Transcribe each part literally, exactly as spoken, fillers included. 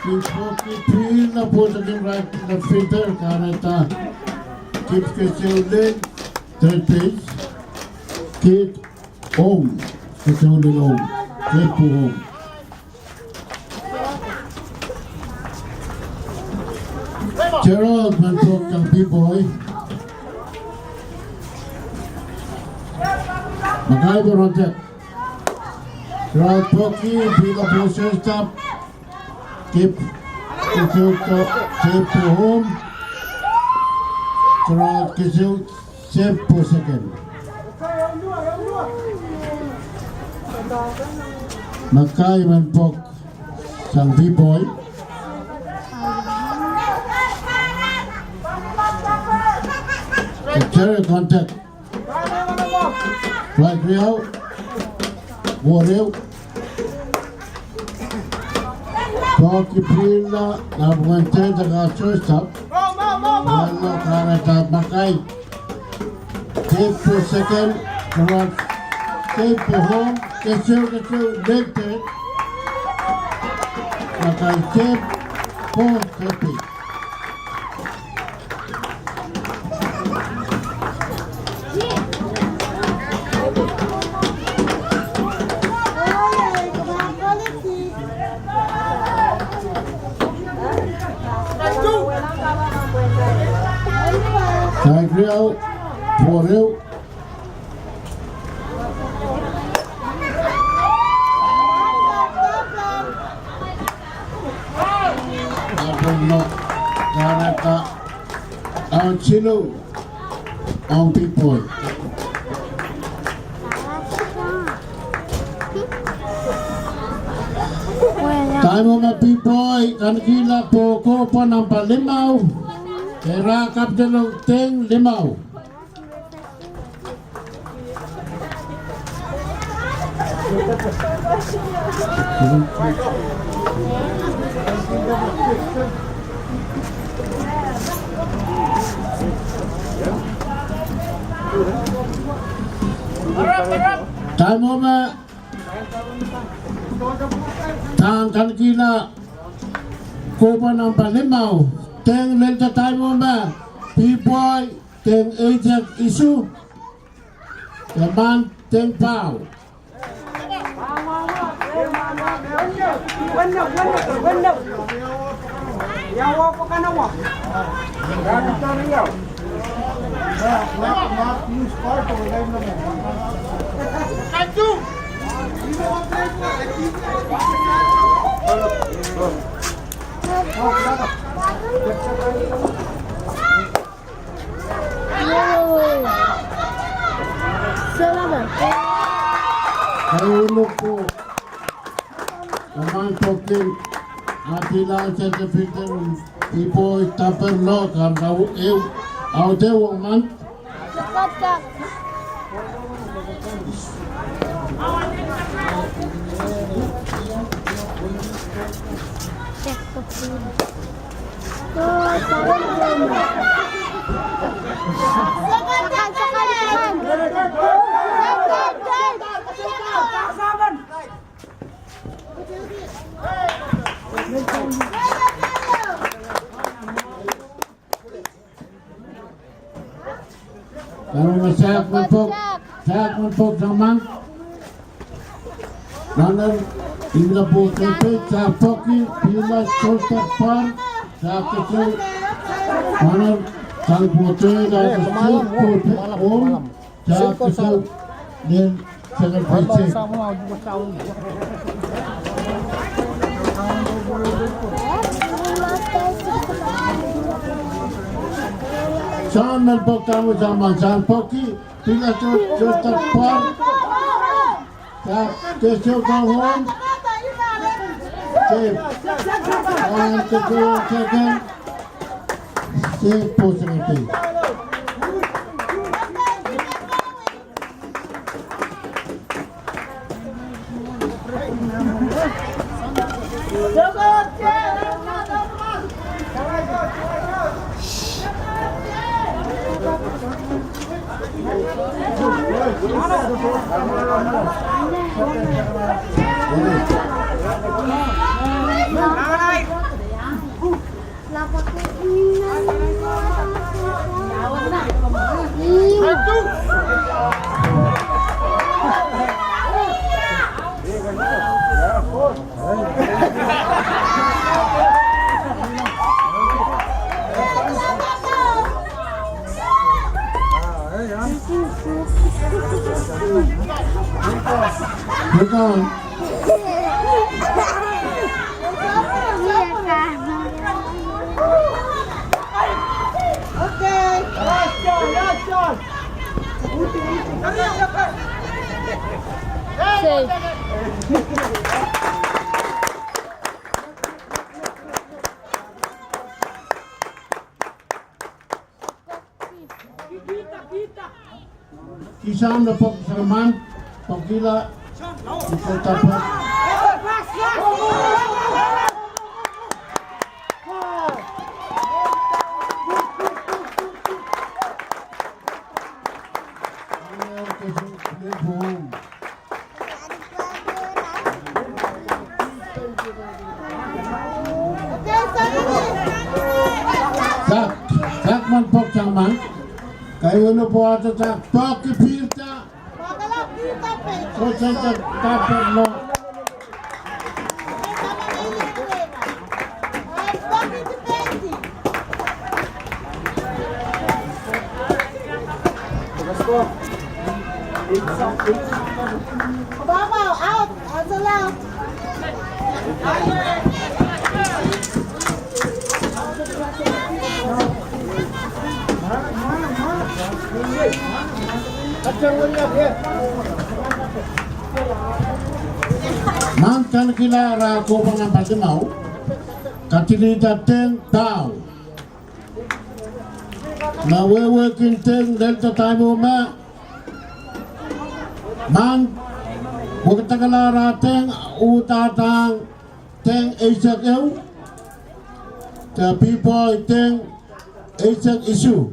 Pil pwoki, pil na pwosokin right fielder, kahrehda kick keseu lel third base. Kick home, keseu lel home. Keseu home. Gerald men pwok sang Piboi. Makai pahn rontek. Gerald pwoki, pil na pwosokin stop. Kick, keseu, keseu home. Gerald keseu, safe for second. Makai men pwok sang Piboi. Jerry contact. Strike riau. Ball riau. Pwoki pil na, na pwungen tenda ka shortstop. Wano kahrehda Makai. Safe for second, Gerald. Safe for home, keseu, keseu, lel third. Makai safe for third base. Strike riau, ball riau. Apen no, kahrehda out siluh ong Piboi. Taim o me Piboi kanikihla pwoko pwe namba limau. Ira kapitol ong deng limau. Taim o me, taim kanikihla kohpwa namba limau, deng lel taim o me, Piboi, deng eisek isuh, emen deng pahu. Kaiunoko, emen pwoki, a pil ahnsou de filter, Piboi daper loh, kahrehda ehu, audeh wong mand. Karen, sahk men pwok, sahk men pwok sang mand. Runner, imwila pwohte, sahk pwoki, pila, sohte, par, sahk keseu. Runner, sang pwohte, sahk keseu, pwohte, om, sahk keseu, nen, second base. Sang men pwok sang mand, sang pwoki, pila, sohte, par. Sahk keseu sang om. Safe. Sang keseu, second. Safe pwohte. Okay. Last shot, last shot. Safe. Kihsang me pwuhk sang mand, pwuhkihla, pwuhk tapet. Dak, dak men pwuhk sang mand. Kaidehn pwuhk sang dak, pwuhk ki pihda. Pwuhk sang dak, dak men. Baba, out, out, out. Mand kanikihla rahn kohpon nan pali mwahu, kadilihda deng pahu. Ma wehwehki deng lel dadaimo ma, mand wekidekla ara deng, uhdahn deng eisek ehu, de pipoi deng eisek isuh.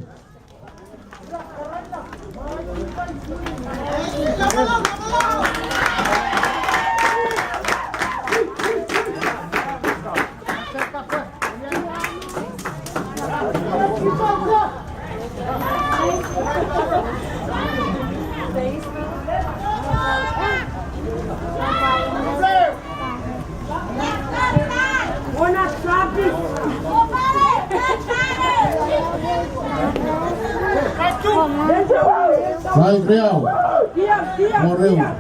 Strike riau. Riau.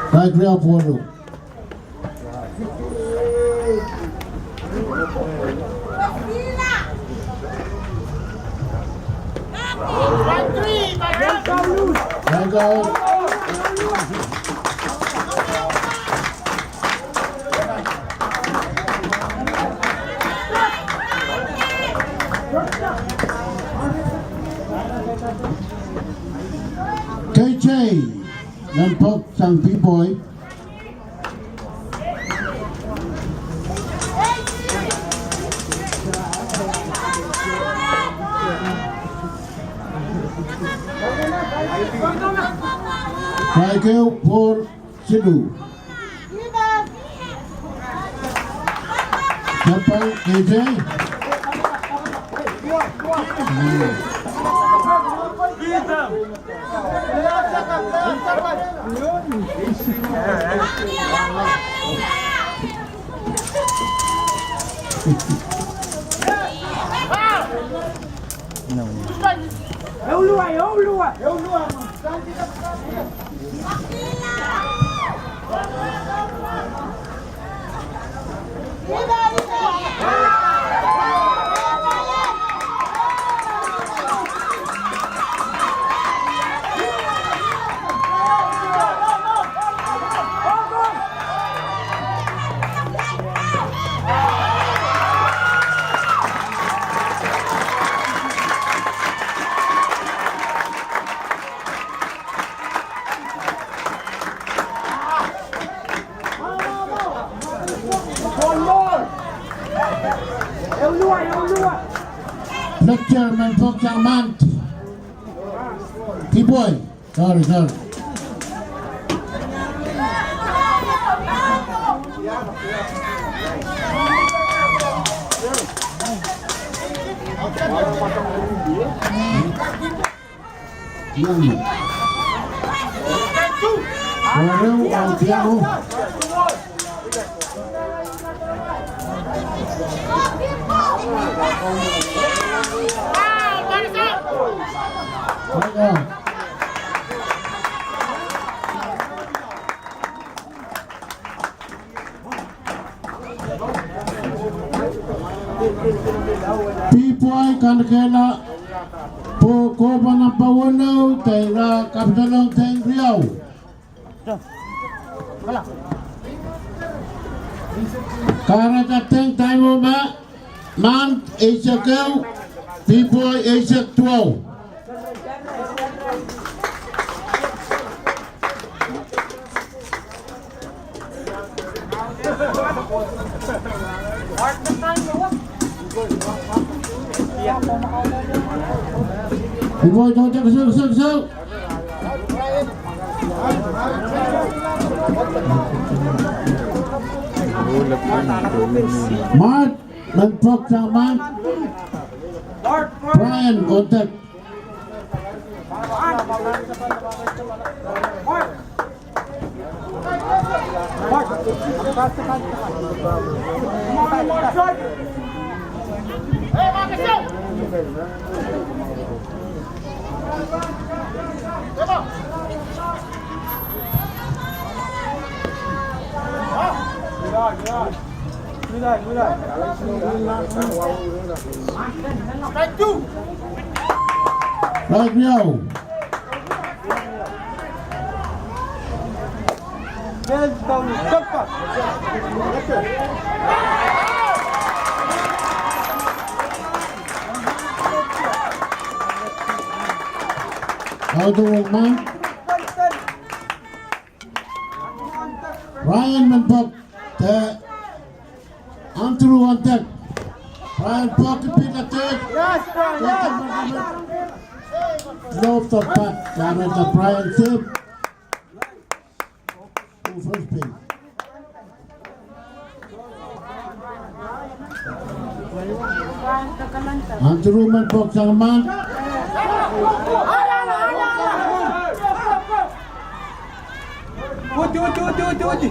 Strike riau pwurodo. Strike out. K J, nan pwuhk sang pipoi. Strike ehu, pwurodo. Silu. Siapa, K J? Mehn pwuhk sang Mand. Dihpwoi. Sorry, sorry. Dihpwoi kanekehla pwe kohpwa namba weneu de ira kapitolong dehn riau. Kahrehda dehn time o me, Mand eisek ehu, Dihpwoi eisek duwau. Dihpwoi tohto, keseu, keseu, keseu. Mand, mehn pwuhk sang Mand. Brian Ontek. Strike riau. Audu Wokman. Ryan men pok, de Andrew Ontek. Ryan pok, pil adet. Love the bat, Ryan, the Brian Tip. First base. Andrew men pok sang Mand. Uti, uti, uti, uti, uti.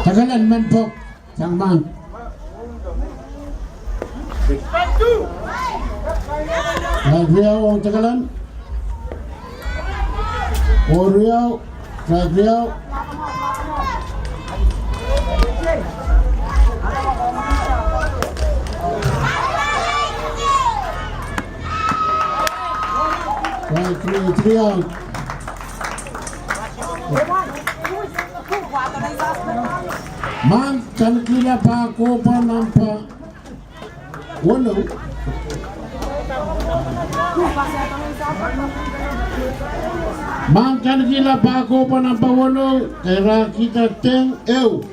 Tekelen men pok sang Mand. Strike riau ong tekelen. Oh riau, strike riau. Strike three, three out. Mand kalikihla pahkohpa namba weneu. Mand kalikihla pahkohpa namba weneu, de ira kihda deng ehu.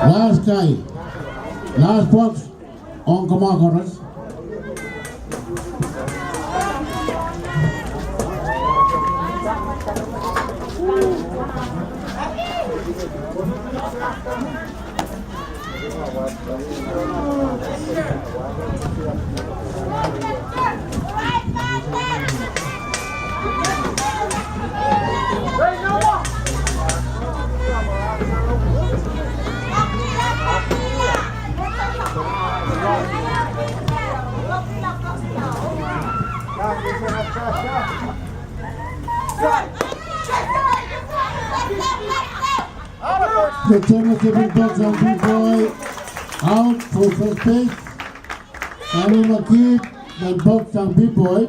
Last guy. Last box. Ong kamwa koaros. Kesehu me tepin pok sang B-boy, out for first base. Kano me kihp, men pok sang B-boy.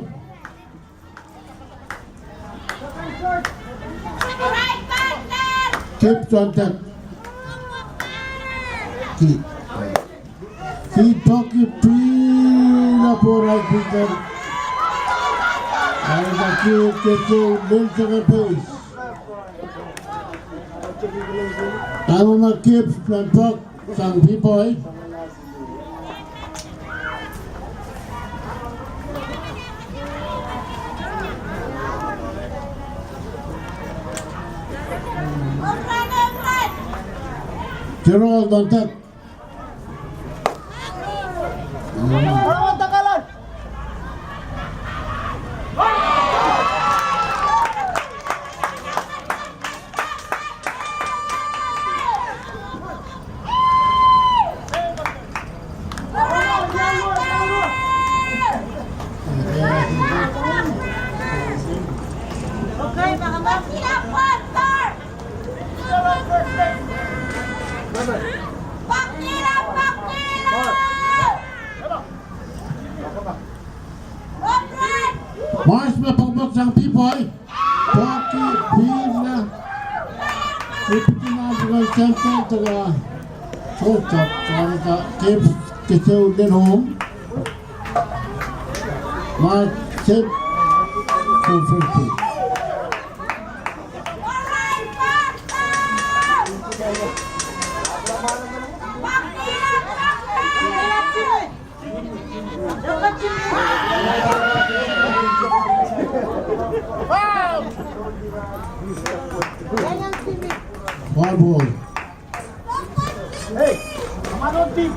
Kihp tohntek. Kihp. Kihp pok, kihp pil, a pworail piter. Ahi kihp kesehu lel second base. Kano me kihp, men pok sang B-boy. Tiro tohntek. Mas me pokpok sang B-boy. Pwaki pihla. Ipwidi nan bukan center taka. Shortstop, Florida, kihp kesehu lel home. Mas set. Confirm. Foul ball. Hey, come on, team.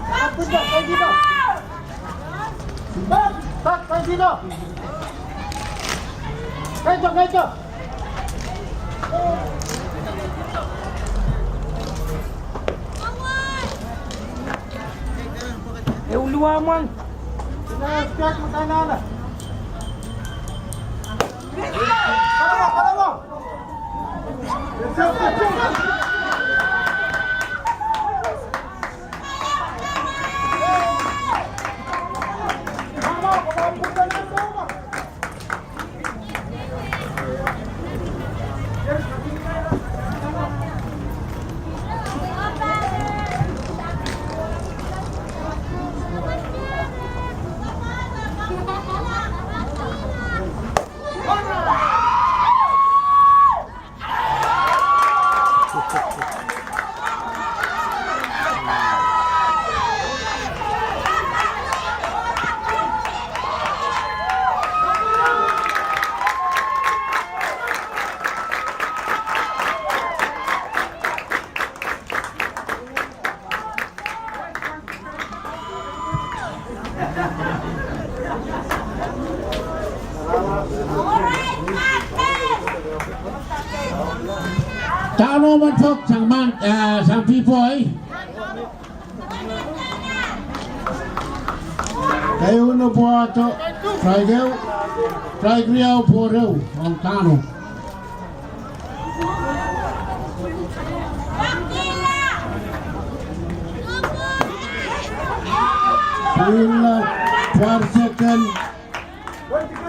Kano men pok sang man, eh, sang B-boy. Keieu ne pwoato, strike ehu, strike riau pworehu, ong Kano. Pil, pwar second.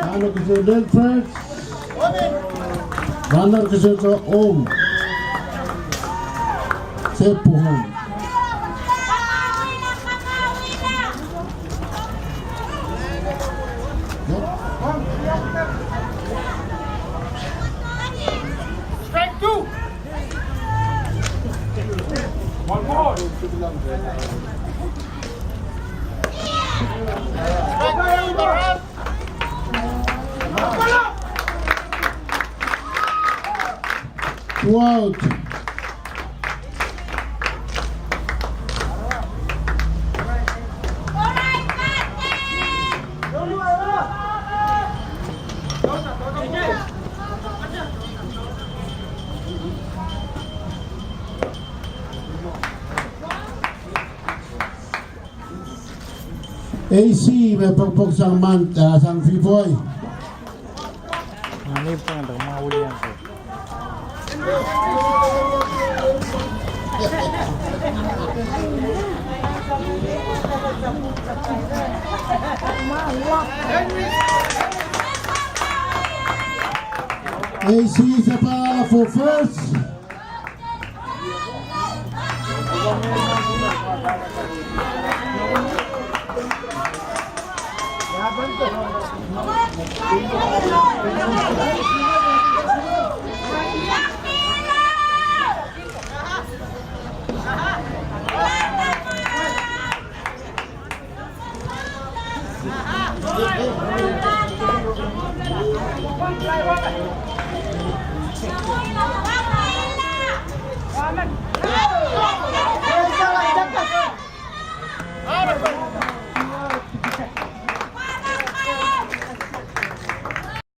Kano kesehu lel first. Runner kesehu home. Safe home. Strike two. One more. Strike two. Two out. A C me pokpok sang mand, ah, sang B-boy. A C Sapala for first.